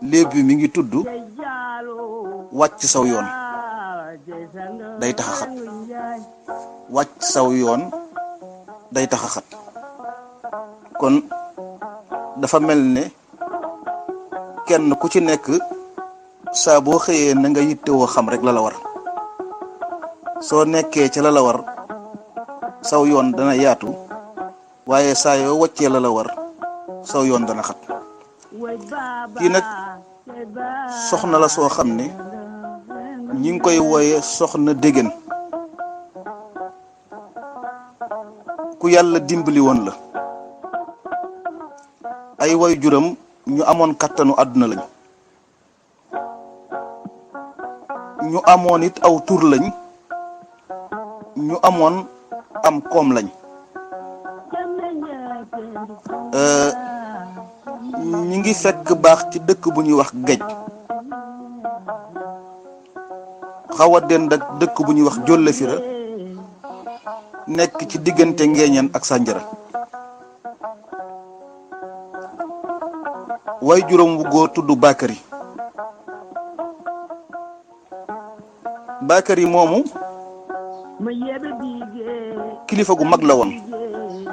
léeb bi mi ngi tudd wàcc saw yoon day tax a xat wàcc saw yoon day tax a xat kon dafa mel ne kenn ku ci nekk saa boo xëyee na nga yittewoo xam rek la la war soo nekkee ca la la war saw yoon dana yaatu waaye saa yoo wàccee la la war saw yoon dana xat kii nag soxna la soo xam ne ñi ngi koy wooye soxna Dégéen ku yàlla dimbali woon la ay way juram ñu amoon kattanu àdduna lañ ñu amoon it aw tur lañ ñu amoon am koom lañ ñi ngi fekk baax ci dëkk bu ñuy wax Géej xaw a dend ak dëkk bu ñuy wax Jollefira nekk ci diggante Ngeeñeen ak Sànjara way juróom wu góor tudd Bakary moomu kilifa gu mag la woon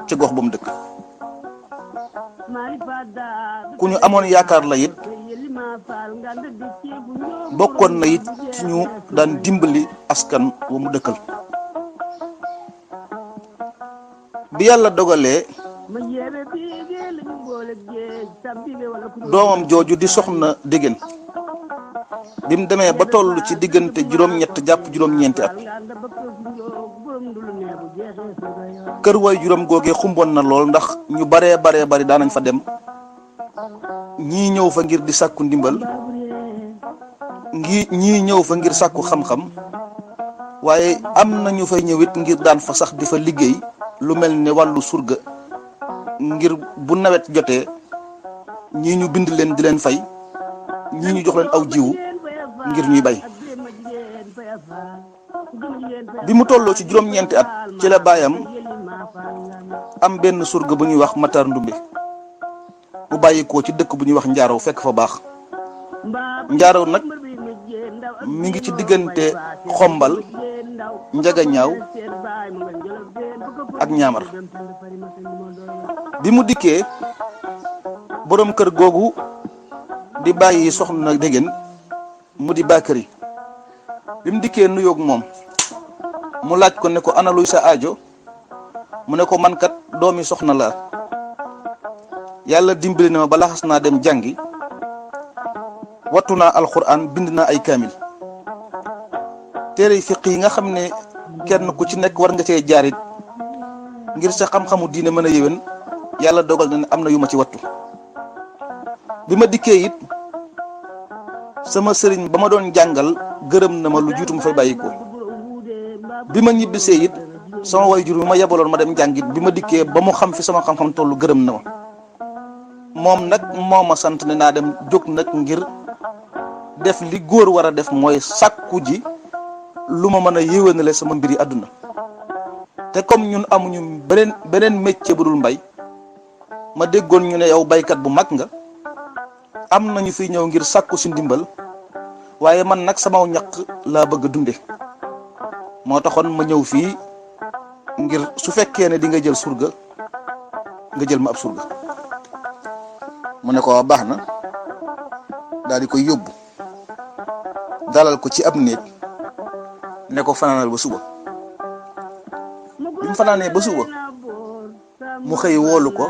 ci gox ba mu dëkk ku ñu amoon yaakaar la it bokkoon na it ci ñu daan dimbali askan wa mu dëkkal bi yàlla dogalee doomam jooju di soxna Dégéen bi mu demee ba toll ci diggante juróom-ñett jàpp juróom-ñeenti at kër way juróom googee xumboon na lool ndax ñu baree bari daanañ fa dem ñii ñëw fa ngir di sàkku ndimbal ñii ñëw fa ngir sàkku xam-xam waaye am na ñu fay ñëwit ngir daan fa sax di fa liggéey lu mel ne wàllu surga ngir bu nawet jotee ñii ñu bind leen di leen fay ñii ñu jox leen aw jiwu ngir ñuy bay bi mu tolloo ci juróom-ñeenti at ci la baayam am benn surga bu ñuy wax Matar Ndumbe bu bàyyikoo ci dëkk bu ñuy wax Njaaraw fekk fa baax Njaaraw nag mi ngi ci diggante Xombal Njagañaaw ak Ñaamar bi mu dikkee boroom kër googu di bàyyi soxna Dégéen mu di Bakary bi mu dikkee nuyoog moom mu laaj ko ne ko ana luy sa aajo mu ne ko man kat doomi soxna la yàlla dimbali na ma ba laxas naa dem jàngi wattu naa alxuraan bind naa ay kaamil téere fiq yi nga xam ne kenn ku ci nekk war nga cee jaarit ngir sa xam-xamu diine mën a yéwén yàlla dogal na ne am na yu ma ci wattu bi ma dikkee it sama sëriñ ba ma doon jàngal gërëm na ma lu jiitu ma fay bàyyi ko bi ma ñibbisee it sama waajur bi ma yebaloon ma dem jàngit bi ma dikkee ba mu xam fi sama xam-xam tollu gërëm na ma moom nag moo ma sant ne naa dem jóg nag ngir def li góor war a def mooy sàkku ji lu ma mën a yéwénale sama mbiri àdduna te comme ñun amuñu beneen métier bu dul mbay ma déggoon ñu ne yow baykat bu mag nga am nañu fi ñëw ngir sàkku si ndimbal waaye man nag sama ñaq laa bëgg a dunde moo taxoon ma ñëw fii ngir su fekkee ne di nga jël surga nga jël ma ab surga mu ne ko waa baax na daal di koy yóbbu dalal ko ci ab néeg ne ko fanaanal ba suba bi mu fanaanee ba suba mu xëy woolu ko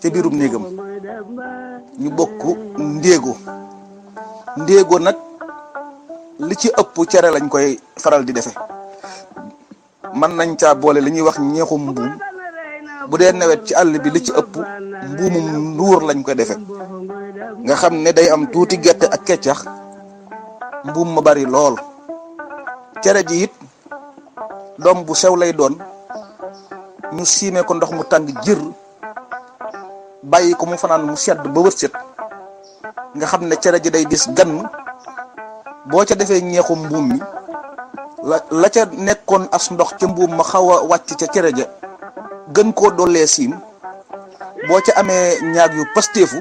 ca biirum néegam ñu bokk ndéego nag li ci ëpp cere lañ koy faral di defe mën nañ caa boole li ñuy wax ñeexum mbuum bu dee nawet ci àll bi li ci ëpp mbuumum nduur lañ koy defe nga xam ne day am tuuti gerte ak keccax mbuum ma bari lool cere ji it doom bu sew lay doon ñu siimee ko ndox mu tàng jër bàyyi ko mu fanaan mu sedd ba wët set nga xam ne cere ji day dis gann boo ca defee ñeexum mbuum mi la ca nekkoon as ndox ca mbuum ma xaw a wàcc ca cere ja gën koo dollee siim boo ca amee ñaag yu pasteefu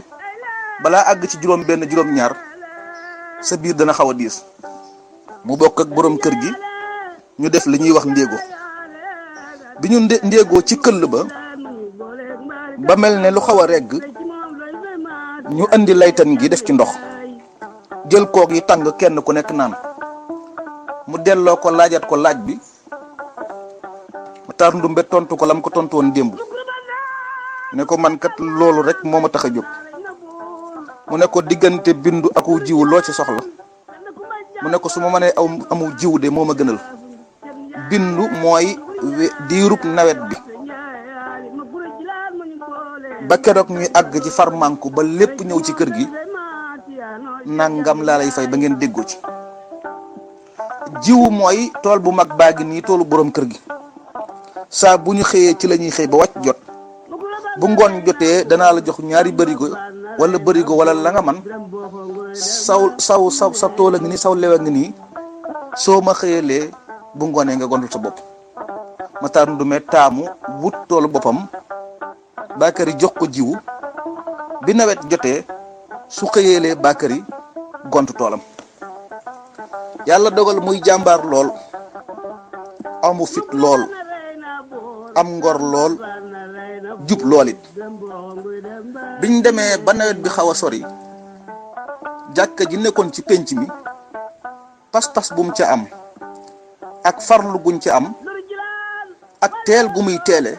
balaa àgg ci juróom benn juróom ñaar sa biir dana xaw a diis. mu bokk ak borom kër gi ñu def li ñuy wax ndéego bi ñu ndéegoo ci këll ba mel ne lu xaw a regg ñu andi laytan gi def ci ndox jël koog yi tàng kenn ku nekk naan mu delloo ko laajaat ko laaj bi Matar Ndumbe tontu ko lam ko tontu woon démb ne ko man kat loolu rek moo ma tax a jóg mu ne ko diggante bindu ak wu jiwu loo ci soxla mu ne ko su ma mënee amu jiw de moo ma gënal bindu mooy diirub nawet bi ba keroog ñuy àgg ci farmanku ba lépp ñëw ci kër gi nangam laa lay fay ba ngeen déggoo ci. jiwu mooy tool bu mag baa ngi nii toolu borom kër gi saa bu ñu xëyee ci la ñuy xëy ba wàcc jot bu ngoon jotee danaa la jox ñaari bërigo wala la nga man sa tool a ngi nii saw lew a ngi nii soo ma xëyalee bu ngoonee nga gontul sa bopp. Matar Ndumbe taamu wut toolu boppam Bakary jox ko jiwu bi nawet jotee su xëyeelee Bakary gontu toolam. yàlla dogal muy jàmbaar lool amu fit lool am ngor lool jub lool it biñ demee ba nawet bi xaw a sori jàkka ji nekkoon ci penc mi pas-pas bu mu ca am ak farlu guñ ca am ak teel gu muy teele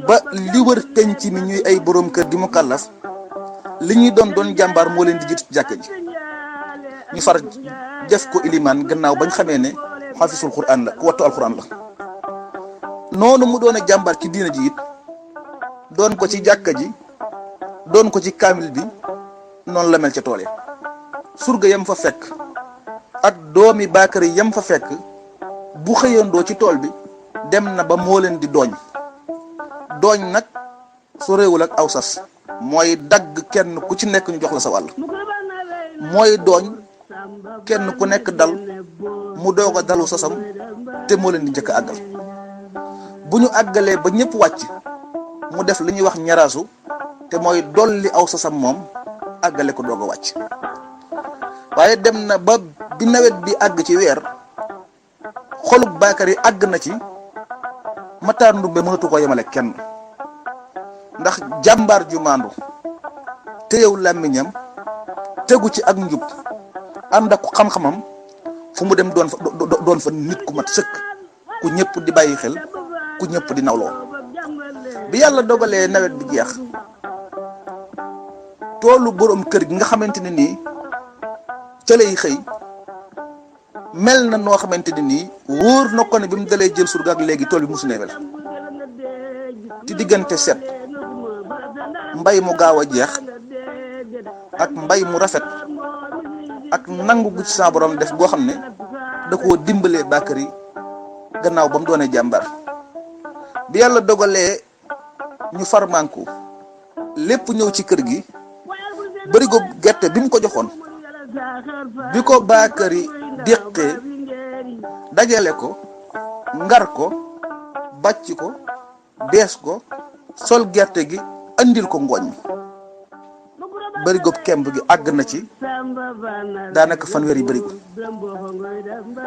ba li wër penc mi ñuy ay borom kër di mu kàllaf li ñuy doon jàmbaar moo leen di jiitu ci jàkka ji ñu far def ko ilimaan gannaaw bañ xamee ne xafisul Qur'an la ku wattu alquran la. noonu mu doon a jàmbaar ci diina ji it doon ko ci jàkka ji doon ko ci kaamil bi noonu la mel ca tool ya surga yam fa fekk ak doomi Bakary yam fa fekk bu xëyandoo ci tool bi dem na ba moo leen di dooñ nag su réewul ak aw sas mooy dagg kenn ku ci nekk ñu jox la sa wàll mooy dooñ kenn ku nekk dal mu doog a dalu sasam te moo leen di njëkk a àggal bu ñu àggalee ba ñëpp wàcc mu def li ñuy wax ñaraasu te mooy dolli aw sasam moom àggale ko doog a wàcc waaye dem na ba bi nawet bi àgg ci weer xolub Bakary àgg na ci Matar Ndumbe mënatu ko yemale kenn ndax jàmbaar ju maandu téyew làmmiñam tegu ci ak njub ànd ak xam-xamam fu mu dem doon fa nit ku mat sëkk ku ñëpp di bàyyi xel ku ñëpp di nawloo bi yàlla dogalee nawet bi jeex toolu borom kër gi nga xamante ne nii ca lay xëy mel na noo xamante ne nii wóor na ko ne bi mu dalee jël surga ak léegi tool bi musu nee mel ci diggante set mbay mu gaaw a jeex ak mbay mu rafet ak nangu gu ci sa borom def goo xam ne da koo dimbalee Bakary gannaaw ba mu doonee jàmbar bi yàlla dogalee ñu farmanku lépp ñëw ci kër gi barigo gerte bi mu ko joxoon bi ko Bakary déqee dajale ko ngar ko bàcc ko bees ko sol gerte gi andil ko ngooñ barigo kemb gi àgg na ci daanaka fanweeri barigo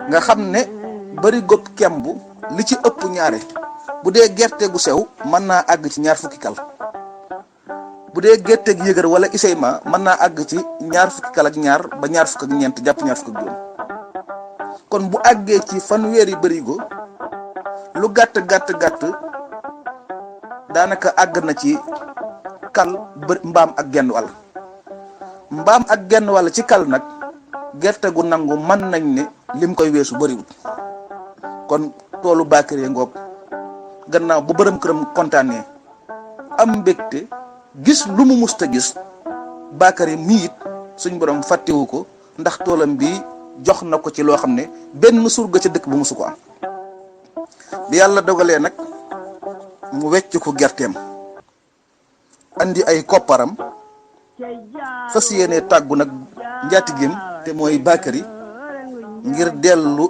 nga xam ne barigo kemb li ci ëpp ñaare bu dee gerte gu sew mën naa àgg ci ñaar fukki kal bu dee gerte gi yëgër wala iseyma mën naa àgg ci ñaar fukki kal ak ñaar ba ñaar fukk ak ñeent jàpp ñaar fukk ak juróom kon bu àggee ci fanweeri barigo lu gàtt daanaka àgg na ci kal mbaam ak genn wàll mbaam ak genn wàll ci kal nag gerte gu nangu mën nañ ne lim koy weesu bariwul kon toolu Bakary ngoog gannaaw bu bërëm këram kontaanee am mbégte gis lu mu musta gis Bakary mii it suñ borom fàttewu ko ndax toolam bi jox na ko ci loo xam ne benn surga ca dëkk bu musu ko am bi yàlla dogalee nag mu wecc ko gerteem andi ay kopparam fas yéene tàggu nag njaatigéem te mooy Bakary ngir dellu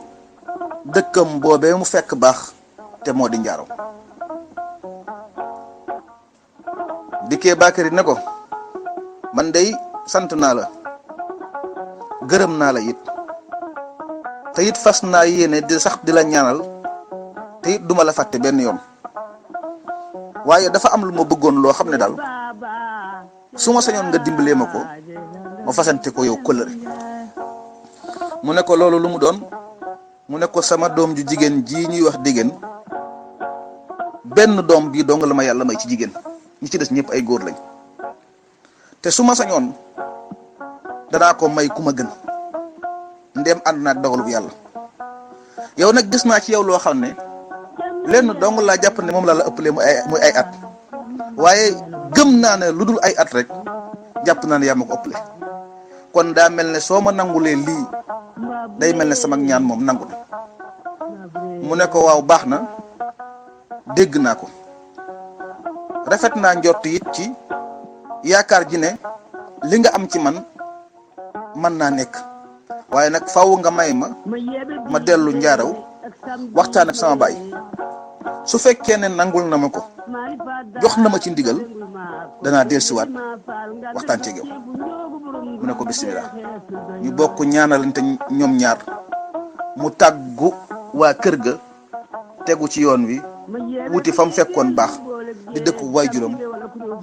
dëkkam boobee mu fekk baax te moo di Njaaraw dikkee Bakary ne ko man day sant naa la gërëm naa la it te it fas naa yéene di sax di la ñaanal te it duma la fàtte benn yoon waaye dafa am lu ma bëggoon loo xam ne daal su ma sañoon nga dimbalee ma ko ma fasante ko yow kóllëre. mu ne ko loolu lu mu doon mu ne ko sama doom ju jigéen ji ñuy wax Dégéen benn doom bii dong la ma yàlla may ci jigéen ñi ci des ñëpp ay góor lañ te su ma sañoon danaa ko may ku ma gën ndéem ànd naag dogalub yàlla. yow nag gis naa ci yow loo xam ne lenn dong laa jàpp ne moom laa la ëppalee muy ay at waaye gëm naa ne lu dul ay at rek jàpp naa ne yaa ma ko ëppale kon daa mel ne soo ma nangulee lii day mel ne sama ñaan moom nangu na. mu ne ko waaw baax na dégg naa ko rafet naa njort it ci yaakaar ji ne li nga am ci man mën naa nekk waaye nag faaw nga may ma dellu njaaraw waxtaan ak sama baay su fekkee ne nangul na ma ko jox na ma ci ndigal danaa dellusiwaat waxtaan ceeg yow. mu ne ko bisimilah ñu bokk ñaanalante ñoom ñaar mu tàggu waa kër ga tegu ci yoon wi wuti fa mu fekkoon baax di dëkku waajuram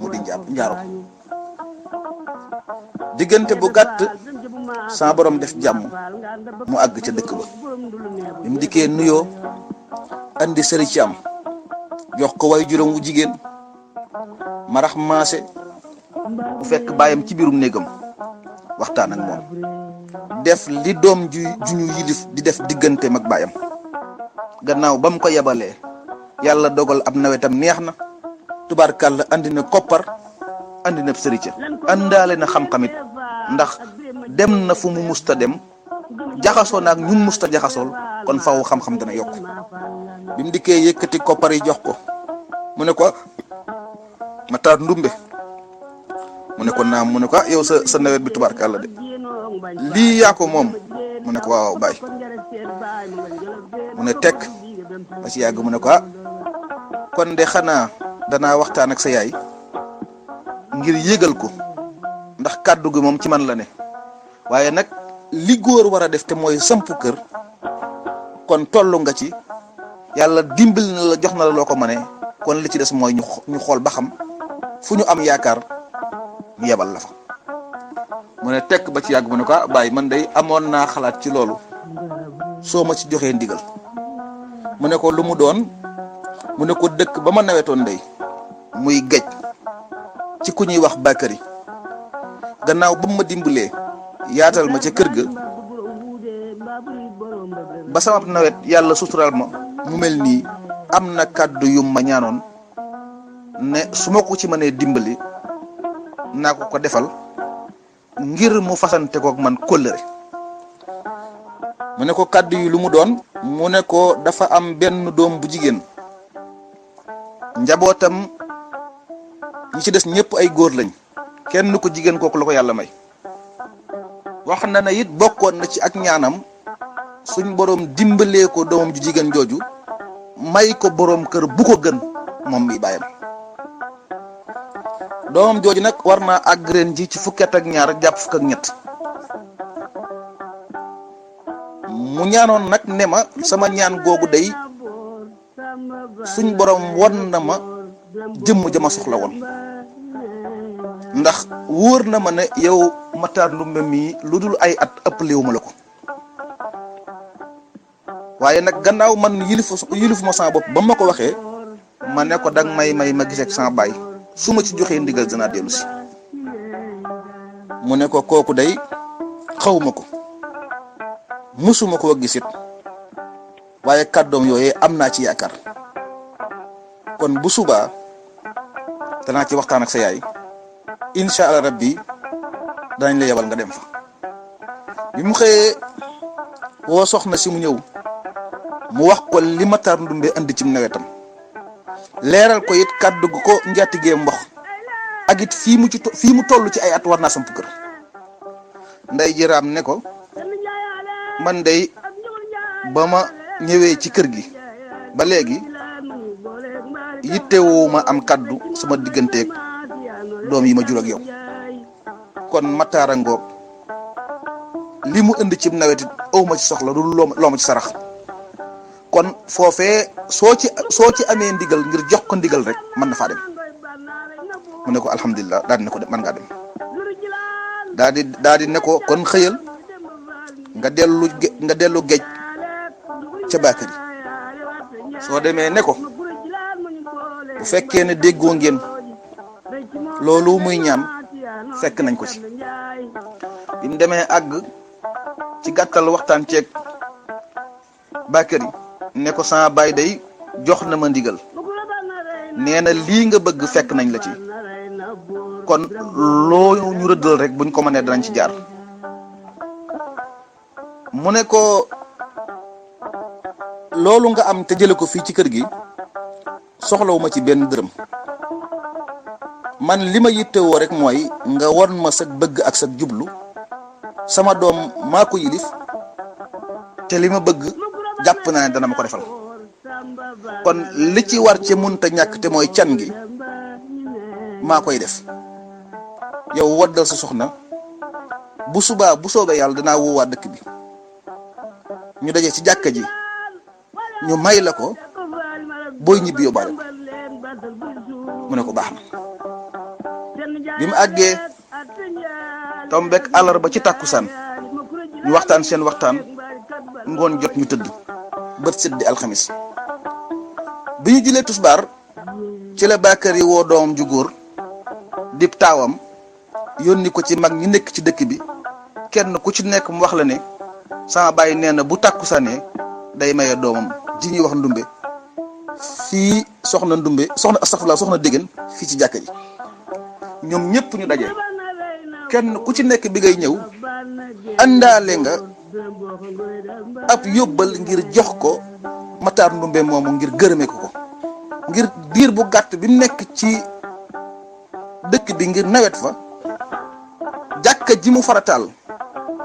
mu di njaaro. diggante bu gàtt sa borom def jàmm mu àgg ca dëkk ba bi mu dikkee nuyoo andi sëri ci am jox ko waajuram wu jigéen marax maase bu fekk baayam ci biirum néegam waxtaan ak moom def li doom ju ñu yilif di def digganteem ak baayam. gannaaw ba mu ko yebalee yàlla dogal ab nawetam neex na tubaarkàlla andi na koppar andi na sëriñ àndaale na xam-xamit ndax dem na fu mu musta dem jaxasoo naag ñu musta jaxasool kon faaw xam-xam dana yokk. bi mu dikkee yëkkati koppar yi jox ko mu ne ko Matar Ndumbe mu ne ko naam mu ne ko yow sa nawet bi tubaarkàlla de lii yaa ko moom mu ne ko waaw baay mu ne tekk ba ci yàgg mu ne ko kon de xanaa danaa waxtaan ak sa yaay ngir yëgal ko ndax kàddu gi moom ci man la ne waaye nag li góor war a def te mooy samp kër kon tollu nga ci yàlla dimbali na la jox na la loo ko mënee kon li ci des mooy ñu xool ba xam fu ñu am yaakaar ñu yebal la fa. mu ne tekk ba ci yàgg mu ne ko baay man day amoon naa xalaat ci loolu soo ma ci joxee ndigal. mu ne ko lu mu doon mu ne ko dëkk ba ma nawetoon day muy gej ci ku ñuy wax Bakary gannaaw ba mu ma dimbalee yaatal ma ca kër ga ba sama nawet yàlla suturaal ma mu mel nii am na kàddu yu ma ñaanoon ne su ma ko ci mënee dimbali naa ko defal ngir mu fasante kook man kóllëre. mu ne ko kàddu yi lu mu doon mu ne ko dafa am benn doom bu jigéen njabootam ñi ci des ñëpp ay góor lañ kenn ko jigéen kooku la ko yàlla may. wax na ne it bokkoon na ci ak ñaanam suñ boroom dimbalee ko doomam ju jigéen jooju may ko boroom kër bu ko gën moom mi bàyyam. doomam jooju nag war naa àgg ren ji ci fukki at ak ñaar jàpp fukk ak ñett. mu ñaanoon nag ne ma sama ñaan googu day suñ borom won na ma jëmm jama soxla woon ndax wóor na ma ne yow Matar Ndumbe mii lu dul ay at ëppalewu ma la ko waaye nag gannaaw man yilifu ma sama bopp ba ma ko waxee ma ne ko dang may ma gisee ak sama baay su ma ci joxee ndigal danaa dellu si. mu ne ko kooku day xawma ko musuma koo gisit waaye kàddoom yooyee am naa ci yaakaar kon bu subaa danaa ci waxtaan ak sa yaay incha allah rabbi danañ la yebal nga dem fa. bi mu xëyee woo soxna si mu ñëw mu wax ko li Matar Ndumbe andi ci nawetam leeral ko it kàddu gu ko njaatigee mbox ak it fii mu toll ci ay at war naa samp kër. nday jëraam ne ko man day ba ma ñëwee ci kër gi ba léegi yittewoo ma am kaddu sama digganteeg doom yi ma jur ak yow kon Mataara ngoog li mu indi ci nawet it awma ci soxla du loo ma ci sarax kon foofee soo ci amee ndigal ngir jox ko ndigal rek mën na faa dem mu ne ko alhamdulilah daal di ne ko dem mën ngaa dem daal di ne ko kon xëyal nga dellu géej ca Bakary soo demee ne ko bu fekkee ne déggoo ngeen loolu muy ñaan fekk nañ ko ci bi mu demee àgg ci gàttal waxtaan ceeg Bakary ne ko sama baay day jox na ma ndigal nee na lii nga bëgg fekk nañ la ci kon loo ñu rëddal rek buñ ko mënee danañ ci jaar mu ne ko loolu nga am te jële ko fii ci kër gi soxlawuma ci benn dërëm man li ma yittewoo rek mooy nga won ma sa bëgg ak sa jublu sama doom maa ko yilif te li ma bëgg jàpp naa ne dana ma ko defal kon li ci war ci munta ñàkk te mooy can gi maa koy def yow waddal sa soxna bu subaa bu soobee yàlla danaa woowaat dëkk bi ñu daje ci jàkka ji ñu may la ko booy ñibbi yóbbaale ko mu ne ko baax na bi mu àggee tombek àllarba ci tàkkusaan ñu waxtaan seen waxtaan ngoon jot ñu tëdd bët set di alxamis bi ñu julee tusbaar ci la Bakary woo doomam ju góor dib taawam yónni ko ci mag ñi nekk ci dëkk bi kenn ku ci nekk mu wax la ne sama baay nee na bu tàkkusaanee day maye doomam ji ñuy wax ndumbe fii soxna ndumbe soxna déggan fii ci jàkka ji ñoom ñëpp ñu daje kenn ku ci nekk bi ngay ñëw àndaale nga ab yóbbal ngir jox ko Matar Ndumbe moomu ngir gërëme ko ngir diir bu gàtt bi mu nekk ci dëkk bi ngir nawet fa jàkka ji mu farataal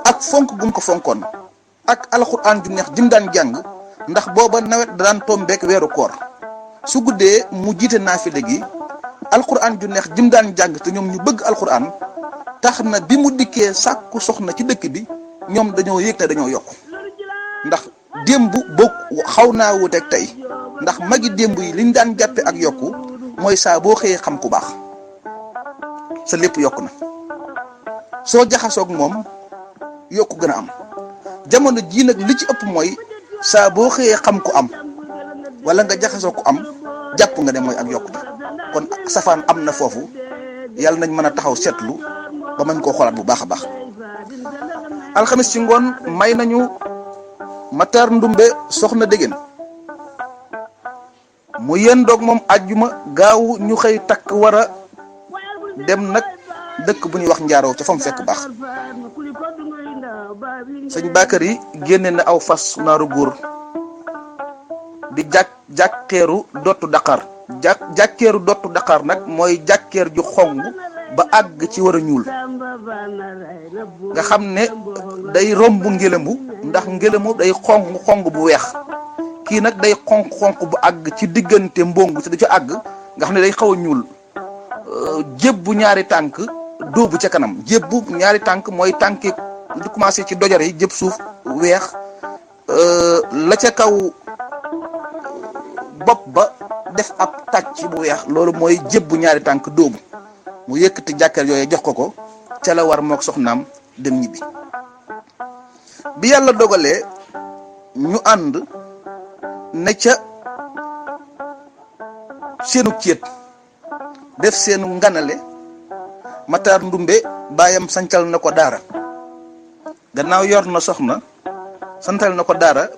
ak fonk gum ko fonkoon ak alxuraan ju neex jim daan jàng ndax booba nawet da daan tombeek weeru koor su guddee mu jiite naafile gi alxuraan ju neex jim daan jàng te ñoom ñu bëgg alxuraan tax na bi mu dikkee sàkku soxna ci dëkk bi ñoom dañoo yëg te dañoo yokk ndax démb bokk xaw naa wuteeg tey ndax magi démb yi liñ daan jàppe ak yokku mooy saa boo xëyee xam ku baax sa lépp yokku na soo jaxasoog moom yokku gën a am jamono jii nag li ci ëpp mooy saa boo xëyee xam ku am wala nga jaxasoo ku am jàpp nga ne mooy ak yokkute kon safaan am na foofu yàlla nañ mën a taxaw seetlu ba mañ koo xoolaat bu baax a baax alxamis ci ngoon may nañu Matar Ndumbe soxna Dégén mu yendoog moom àjjuma gaaw ñu xëy takk war a dem nag dëkk bu ñuy wax njaaroo ca fa mu fekk baax sëñ Bakary génne na aw fas naaru góor di jàkkeeru dottu Dakar jàkkeeru dottu Dakar nag mooy jàkkeer ju xong ba àgg ci war a ñuul nga xam ne day romb ngelembu ndax ngelembu day xong bu weex kii nag day xonq bu àgg ci diggante mbongu te du ci àgg nga xam ne day xaw a ñuul jébbu ñaari tànk dóobu ca kanam jébbu ñaari tànk mooy tànki di commencé ci dojare yi jëb suuf weex la ca kaw bopp ba def ab tàcc bu weex loolu mooy jébbu ñaari tànk dóobu mu yëkkati jàkkaar yooyu jox ko ca la war mook soxnaam dem ñibbi bi yàlla dogalee ñu ànd ne ca seenu céet def seenu nganale Matar Ndumbe baayam sancal na ko daara gannaaw yor na soxna santal na ko daara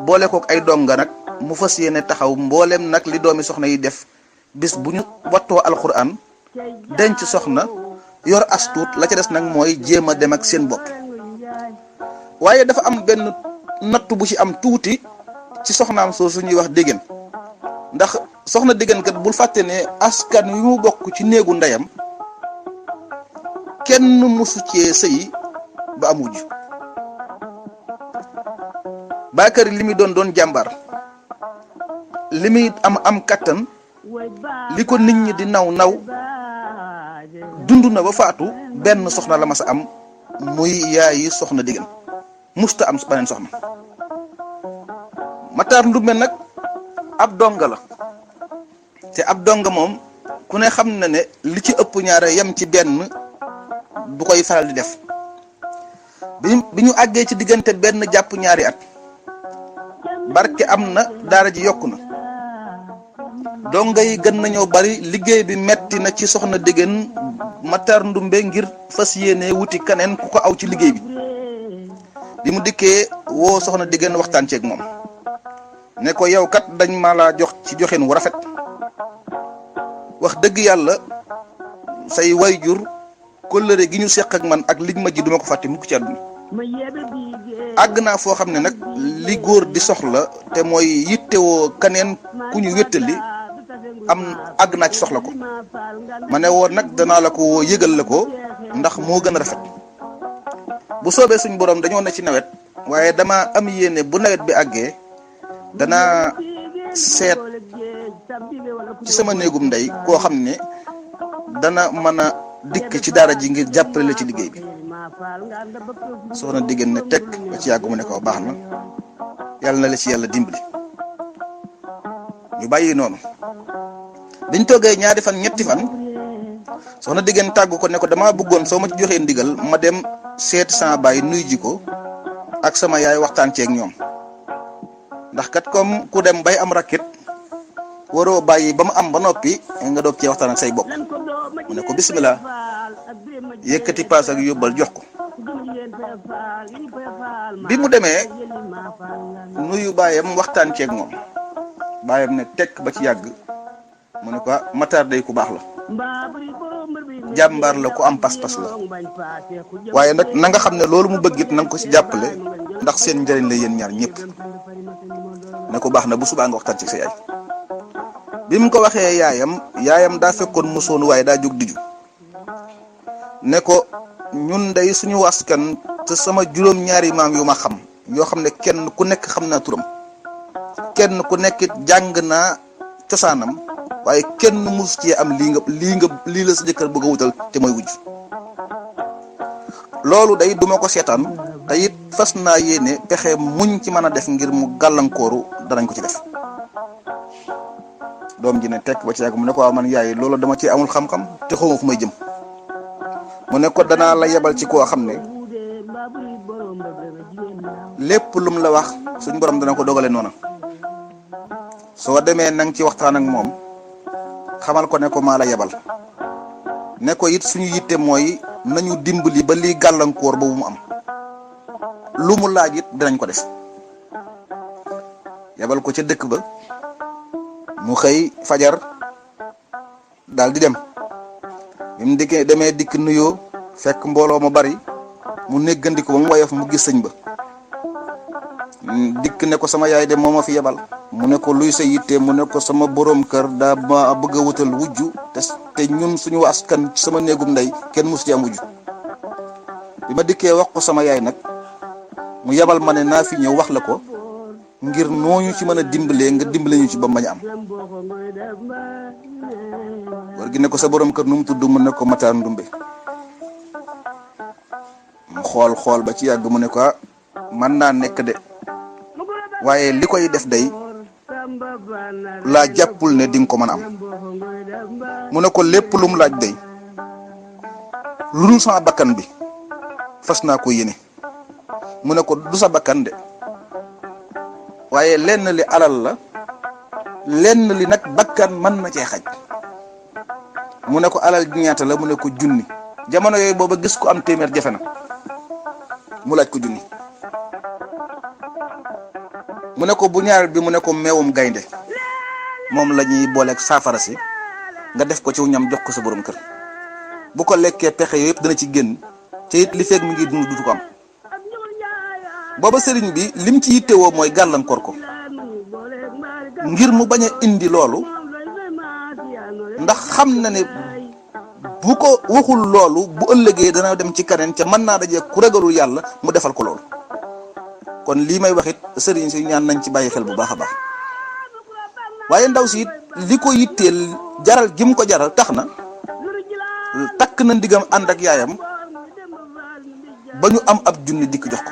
boole kook ay donga nag mu fas yéene taxaw mboolem nag li doomi soxna yi def bis bu ñu wattoo alxuraan denc soxna yor astuut la ca des nag mooy jéem a dem ak seen bopp waaye dafa am benn nattu bu ci am tuuti ci soxnaam soo suñuy wax Dégén ndax soxna Dégén kat bul fàtte ne askan wi mu bokk ci néegu ndeyam kenn musu cee sëy ba am wujj Bakary li muy doon jàmbaar li muy am kattan li ko nit ñi di naw dund na ba faatu benn soxna la mas a am muy yaayi soxna Digeen musta am beneen soxna. Matar Ndumbe nag ab donga la te ab donga moom ku ne xam na ne li ci ëpp ñaare yem ci benn du koy faral di def bi ñu àggee ci diggante benn jàpp ñaari at barke am na daara ji yokku na donga yi gën nañoo bari liggéey bi metti na ci soxna Digeen Matar Ndumbe ngir fas yéene wuti keneen ku ko aw ci liggéey bi mu dikkee woo soxna Digeen waxtaan ceeg moom ne ko yow kat dañ ma laa jox ci joxin wu rafet wax dëgg yàlla say wayjur kóllëre gi ñu seq ak man ak liñ ma ji duma ko fàtte mukk ci àdduna àgg naa foo xam ne nag li góor di soxla te mooy yittewoo kaneen ku ñu wéttali àgg naa ci soxla ko ma ne woon nag danaa la ko yëgal la ko ndax moo gën a rafet bu soobee suñ borom dañoo ne ci nawet waaye dama am yéene bu nawet bi àggee danaa seet ci sama néegum ndey koo xam ne dana mën a dikk ci daara ji ngir jàppale la ci liggéey bi. soxna Digeen ne tekk ba ci yàgg mu ne ko baax na yàlla na la ci yàlla dimbali ñu bàyyi noonu biñ toogee ñaari fan ñetti fan soxna Digeen tàggu ko ne ko damaa bëggoon soo ma ci joxee ndigal ma dem seet sama baay nuy ji ko ak sama yaay waxtaan ceeg ñoom ndax kat comme ku dem bay am rakkit waroo bàyyi ba mu am ba noppi nga doog cee waxtaan ak say bokk mu ne ko bisimilah yëkkati paas ak yóbbal jox ko bi mu demee nuyu baayam waxtaan ceeg moom baayam ne tekk ba ci yàgg mu ne ko Matar day ku baax la jàmbaar la ku am pas-pas la waaye nag na nga xam ne loolu mu bëggit na nga ko ci jàppale ndax seen njëriñ la yéen ñaar ñëpp ne ko baax na bu subaa nga waxtaan ci sa yaay. bi mu ko waxee yaayam daa fekkoon mu soonu waaye daa jóg diju ne ko ñun day suñu waskan te sama juróom-ñaari maam yu ma xam yoo xam ne kenn ku nekk xam naa turam kenn ku nekk jàng naa cosaanam waaye kenn mus ci am lii la sa jëkkër bëgg a wutal te mooy wujj loolu day duma ko seetaan te it fas naa yéene pexe muñ ci mën a def ngir mu gàllankooru danañ ko ci def. doom ji ne tekk ba ci yàgg mu ne ko waaw man yaay loolu dama ci amul xam-xam te xawma fu may jëm mu ne ko danaa la yebal ci koo xam ne lépp lum la wax suñ borom dana ko dogale noona soo demee nang ci waxtaan ak moom xamal ko ne ko maa la yebal ne ko it suñu yitte mooy nañu dimbali ba lii gàllankoor boobu mu am lu mu laaj it dinañ ko def yebal ko ca dëkk ba mu xëy fajar daal di dem bi mu demee dikk nuyoo fekk mbooloo ma bari mu néggandiku ba mu woyof mu gis sëñ ba dikk ne ko sama yaay de moo ma fi yebal mu ne ko luy sa yitte mu ne ko sama borom kër daa ma bëgg a wutal wujju te ñun suñu askan sama néegum ndey kenn mus ci am wujju bi ma dikkee wax ko sama yaay nag mu yebal ma ne naa fi ñëw wax la ko ngir nooñu ci mën a dimbalee nga dimbale ñu ci ba mañ am war gi ne ko sa borom kër nu mu tudd mu ne ko Matar Ndumbe mu xool ba ci yàgg mu ne ko mën naa nekk de waaye li koy def day laa jàppul ne di nga ko mën a am mu ne ko lépp lu mu laaj day lu dul sama bakkan bi fas naa ko yéene mu ne ko du sa bakkan de waaye lenn li alal la lenn li nag bakkan mën na cee xaj mu ne ko alal gi ñaata la mu ne ko junni jamono yooyu booba gis ko am téeméer jafe na mu laaj ko junni mu ne ko bu ñaar bi mu ne ko meewum gaynde moom la ñuy booleeg saafara si nga def ko ci ñam jox ko sa borom kër bu ko lekkee pexe yooyu yëpp dana ci génn te it li feeg mi ngi dund dutu ko am booba sëriñ bi lim ci yittewoo mooy gàllankoor ko ngir mu bañ a indi loolu ndax xam na ne bu ko waxul loolu bu ëllëgee dana dem ci kaneen ca mën naa dajee ku ragalul yàlla mu defal ko loolu kon lii may wax it sëriñ si ñaan nañ ci bàyyi xel bu baax a baax waaye ndaw si it li ko yitteel jaral gi mu ko jaral tax na takk na ndigam ànd ak yaayam ba ñu am ab junni dikk jox ko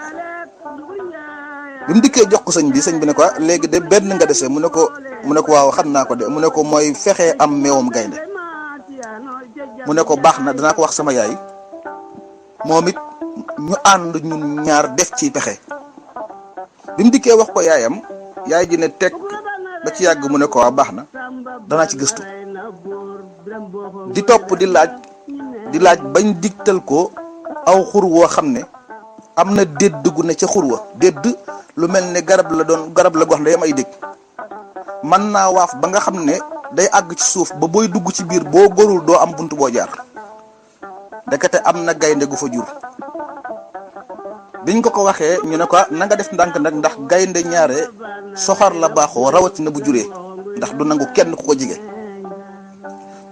bi mu dikkee jox ko sëñ bi ne ko léegi de benn nga dese mu ne ko waaw xam naa ko de mu ne ko mooy fexee am meewam gaynde mu ne ko baax na danaa ko wax sama yaay moom it ñu ànd ñun ñaar def ci pexe bi mu dikkee wax ko yaayam yaay ji ne teg ba ci yàgg mu ne ko waaw baax na danaa ci gëstu di topp di laaj bañ digtal ko aw xur woo xam ne am na dédd gu ne ca xur wa dédd lu mel ne garab la gox day am ay dégg mën naa waaf ba nga xam ne day àgg ci suuf ba booy dugg ci biir boo góorul doo am bunt boo jaar ndekete am na gaynde gu fa jur biñ ko waxee ñu ne ko na nga def ndànk nag ndax gaynde ñaare soxar la baaxoo rawatina bu juree ndax du nangu kenn ku ko jige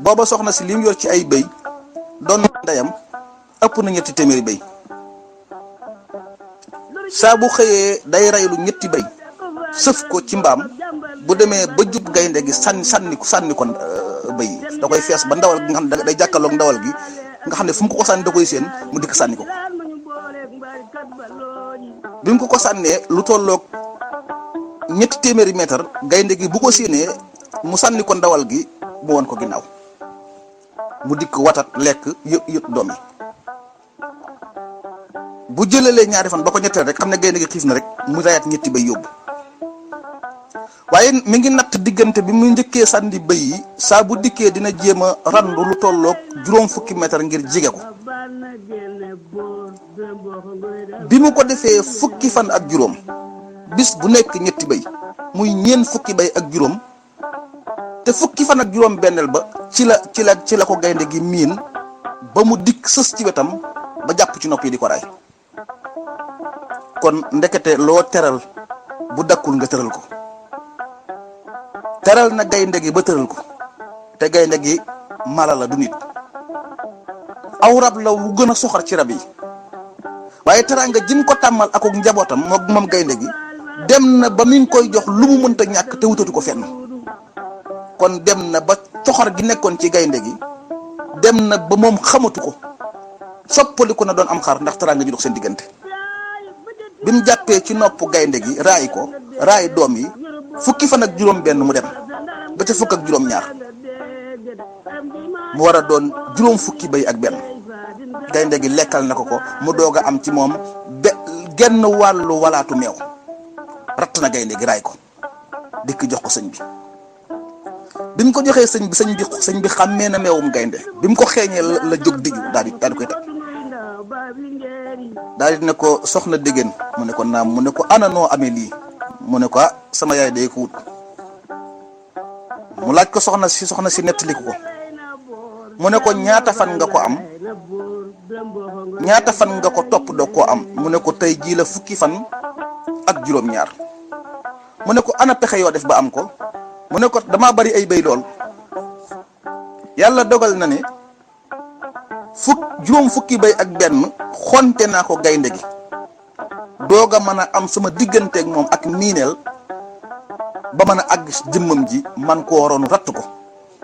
booba soxna si lim yor ci ay bëy doon ndeyam ëpp na 3 téeméeri bëy saa bu xëyee day raylu 2 bëy sëf ko ci mbaam bu demee ba jub gaynde gi sànni ko bëy da koy fees ba ndawal gi nga xam ne day jàkkaarloog ndawal gi nga xam ne fu mu ko sànni da koy seen mu dikk sànni ko bi mu ko sànnee lu tolloog 2 téeméeri mètre gaynde gi bu ko séenee mu sànni ko ndawal gi mu won ko ginnaaw mu dikk watat lekk yëpp doom yi bu jëlalee ñaari fan ba ko ñetteel rek xam ne gaynde gi xiif na rek mu rayaat 2 bëy yóbbu waaye mi ngi natt diggante bi mu njëkkee sànni bëy yi saa bu dikkee dina jéem a randu lu tolloog 50 mètre ngir jige ko bi mu ko defee 10 fan ak juróom bis bu nekk 2 bëy muy 40 bëy ak juróom te 10 fan ak juróom benneel ba ci la ko gaynde gi miin ba mu dikk sës ci wetam ba jàpp ci nopp yi di ko raay kon ndekete loo teral bu dakkul nga tëral ko teral na gaynde gi ba tëral ko te gaynde gi mala la du nit aw rab la wu gën a soxar ci rab yi waaye teraanga jim ko tàmmal ak njabootam moom gaynde gi dem na ba mi ngi koy jox lu mu mënta ñàkk te wutatu ko fenn kon dem na ba coxor gi nekkoon ci gaynde gi dem na ba moom xamatu ko soppaliku na doon am xar ndax teraanga ji dox seen diggante bi mu jàppee ci nopp gaynde gi raay doom yi 10 fan ak juróom benn mu dem ba ca 10 ak juróom ñaar mu war a doon 50 bëy ak benn gaynde gi lekkal na ko mu doog a am ci moom genn wàllu walaatu meew ratt na gaynde gi raay ko dikk jox ko sëñ bi mu ko joxee sëñ bi xàmmee na meewum gaynde bi mu ko xeeñee la jóg diju daal di koy teg daal di ne ko soxna déggéen mu ne ko naam mu ne ko ana noo amee lii mu ne ko sama yaay day ko wut mu laaj ko soxna si nettaliku ko mu ne ko ñaata fan nga ko am ñaata fan nga ko topp doo koo am mu ne ko tey jii la 10 fan ak juróom ñaar mu ne ko ana pexe yoo def ba am ko mu ne ko damaa bari ay béy lool yàlla dogal na ne juróom fukki béy ak benn xonte naa ko gaynde gi doog a mën a am sama digganteeg moom ak miineel ba mën a àgg jëmmam ji man ko waroon ratt ko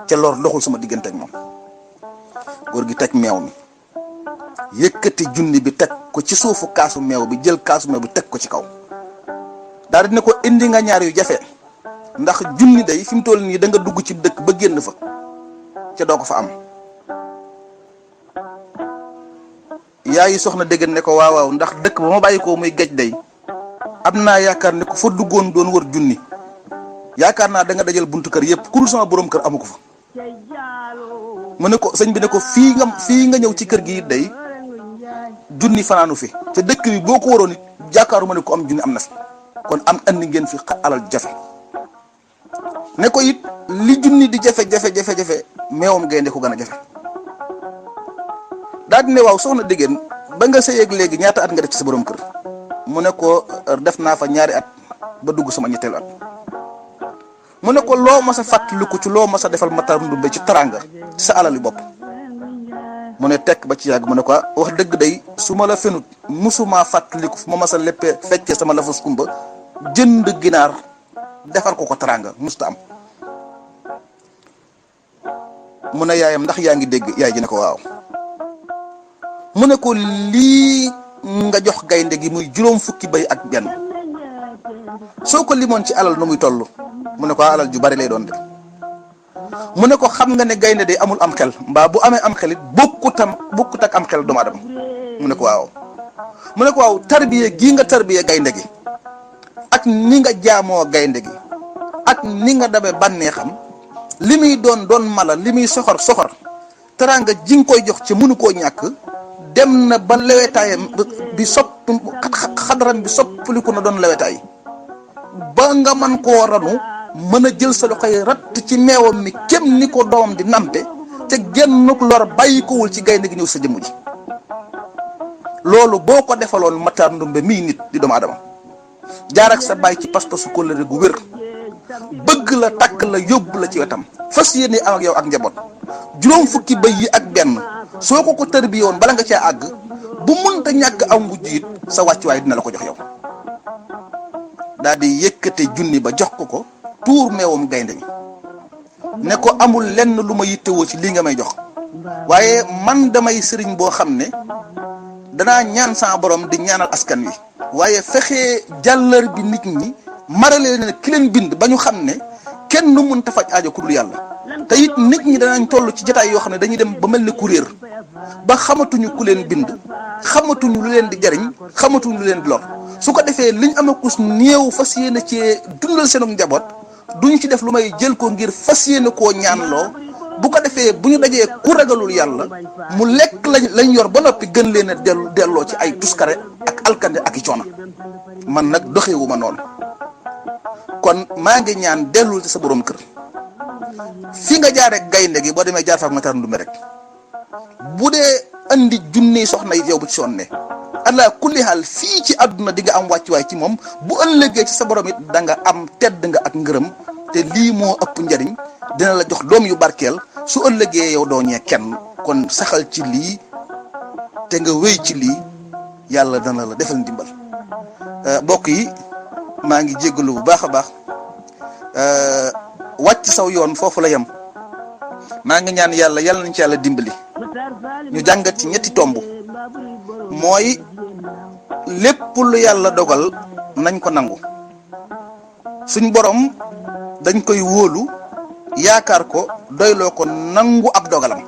ca lor doxul sama digganteeg moom góor gi teg meew mi yëkkati junni bi teg ko ci suufu kaasu meew bi jël kaasu meew bi teg ko ci kaw daal di ne ko indi nga ñaar yu jafe ndax junni day fi mu toll nii da nga dugg ci dëkk ba génn fa ca doo ko fa am yaayi soxna dégg ne ko waaw ndax dëkk ba ma bàyyi ko muy géej day am naa yaakaar ne ko fa duggoon doon wër junni yaakaar naa da nga dajal buntu kër yëpp ku dul sama borom kër amu ko fa mu ne ko sëñ bi ne ko fii nga ñëw ci kër gi it day junni fanaanu fi te dëkk bi boo ko waroon it jàkkaaruma ne ko am junni am na fi kon am andi ngeen fi alal jafe ne ko it li junni di jafe meewam gaynde ko gën a jafe daal di ne waaw soxna déggéen ba nga sëyeeg léegi ñaata at nga def ci sa borom kër mu ne ko def naa fa 2 at ba dugg sama 3 at mu ne ko loo mas a fàttaliku ci loo mas a defal Matar Ndumbe ci taranga ci sa alali bopp mu ne tekk ba ci yàgg mu ne ko wax dëgg day su ma la fenut musuma fàttaliku fu ma mas a léppee feccee sama lafas kumba jënd ginaar defar ko taranga musta am mu ne yaayam ndax yaa ngi dégg yaay ji ne ko waaw mu ne ko lii nga jox gaynde gi muy juróom fukki bëy ak benn soo ko limoon ci alal nu muy toll mu ne ko alal ju bari lay doon de mu ne ko xam nga ne gaynde de amul am xel mbaa bu amee am xel it bokkut ak am xel doomu aadama mu ne ko waaw mu ne ko waaw tarbiye gii nga tarbiye gaynde gi ak ni nga jaamoo gaynde gi ak ni nga dabe bànnee xam li muy doon mala li muy soxor teraanga ji nga koy jox ci mënu koo ñàkk dem na ba lewetaayam bi xadaram bi soppaliku na doon lewetaay ba nga man koo ranu mën a jël sa loxoy ratt ci meewam mi kem ni ko doomam di nampe te gennuk lor bàyyi kowul ci gaynde gi ñëw sa jëmm ji loolu boo ko defaloon Matar Ndumbe mii nit di doomu adama jaar ak sa bàyyi ci pas-pasu kóllëre gu wér bëgg la takk la yóbbu la ci wetam fas yéene am ak yow ak njaboot juróom fukki bëy yi ak benn soo ko tërbi woon bala nga cee àgg bu mënta ñàkk am wujj it sa wàccuwaay dina la ko jox yow daal di yëkkate junni ba jox ko tuur meewam gaynde mi ne ko amul lenn lu ma yittewoo ci lii nga may jox waaye man damay sëriñ boo xam ne danaa ñaan sa borom di ñaanal askan wi waaye fexe jàllar bi nit ñi marale ne ki leen bind ba ñu xam ne kenn nu mënta faj aajo ku dul yàlla te it nit ñi danañ toll ci jotaay yoo xam ne dañuy dem ba mel ne kuréer ba xamatuñu ku leen bind xamatuñu lu leen di jariñ xamatuñu lu leen di lor su ko defee liñ amakus néew fas yéene cee dundal seenu njaboot duñ ci def lu may jël ko ngir fas yéene koo ñaanloo bu ko defee bu ñu dajee ku ragalul yàlla mu lekk lañ yor ba noppi gën leen a delloo ci ay tuskare ak alkande ak i coona man nag doxewu ma noonu kon maa ngi ñaan dellul ci sa borom kër fi nga jaaree gaynde gi boo demee jaar fa ak Matar Ndumbe rek bu dee andi junni soxna yi yow bu ci sonne ala kulli xaal fii ci àdduna di nga am wàccuwaay ci moom bu ëllëgee ci sa borom it da nga am tedd nga ak ngërëm te lii moo ëpp njariñ dina la jox doom yu barkeel su ëllëgee yow doo ñee kenn kon saxal ci lii te nga wéy ci lii yàlla dana la defal ndimbal mbokk yi maa ngi jéggalu bu baax a baax wàcc saw yoon foofu la yem maa ngi ñaan yàlla nañ ci yàlla dimbali ñu jàngat ci ñetti tomb mooy lépp lu yàlla dogal nañ ko nangu suñ borom dañ koy wóolu yaakaar ko doyloo ko nangu ab dogalam